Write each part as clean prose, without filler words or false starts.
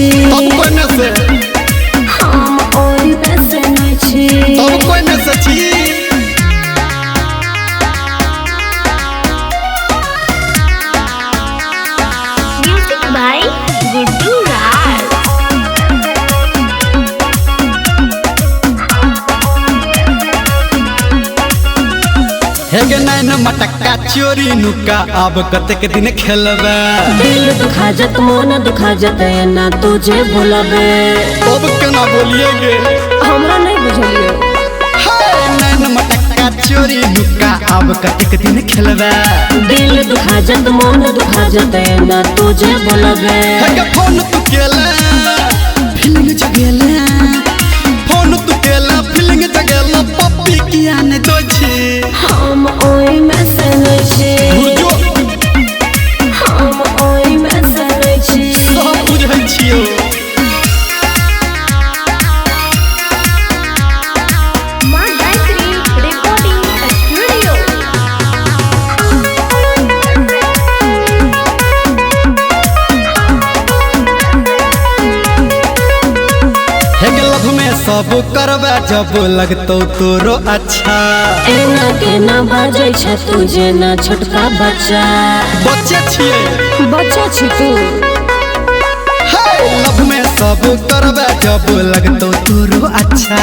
छी। तब कोने से? हम ओहि में से नहीं छी। तब कोने से छी? म्यूजिक बाय गुड्डू राज। हे गे नैन मटक्का चोरी नुका अब कतेक दिन खेलबे? दिल दुखा जत मोन दुखा जत एना तुझे भुलबे। अब केना बोलिए गे? हमरा नहीं बुझलियो। हे नैन मटक्का चोरी नुका अब कतेक दिन खेलबे? दिल दुखा जत मोन दुखा जत एना तुझे भुलबे। हे गे फोन तू केला फीलिंग जगेला, फोन तू केला फीलिंग जगेला, पप्पी किया ने दो छी? हम ओहि में से नहीं छी। बुझो। हम ओहि में से नहीं छी। सब बुझै छियो। माँ गायत्री रिकॉर्डिंग स्टूडियो। हे गे लभ में सब करबे जब लगतौ तोरो अच्छा। एना केना बाजै छ तू जेना छोटका बच्चा। बच्चे छियै। बच्चा छी तू। हे लभ में सब करबे जब लगतौ तोरो अच्छा।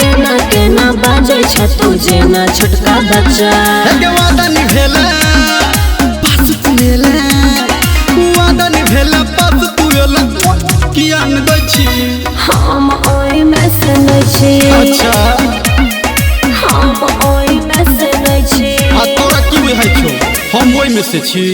एना केना बाजै छ तू जेना छोटका बच्चा। हे गे वादा निभेला पास तू एला, वादा निभेला पास तू एला, किया ने दै छी? हम ओहि में से नहीं छी। अच्छा। हम ओहि में से नहीं छी। आ तोरा की बुझाइ छौ हम ओहि में से छी?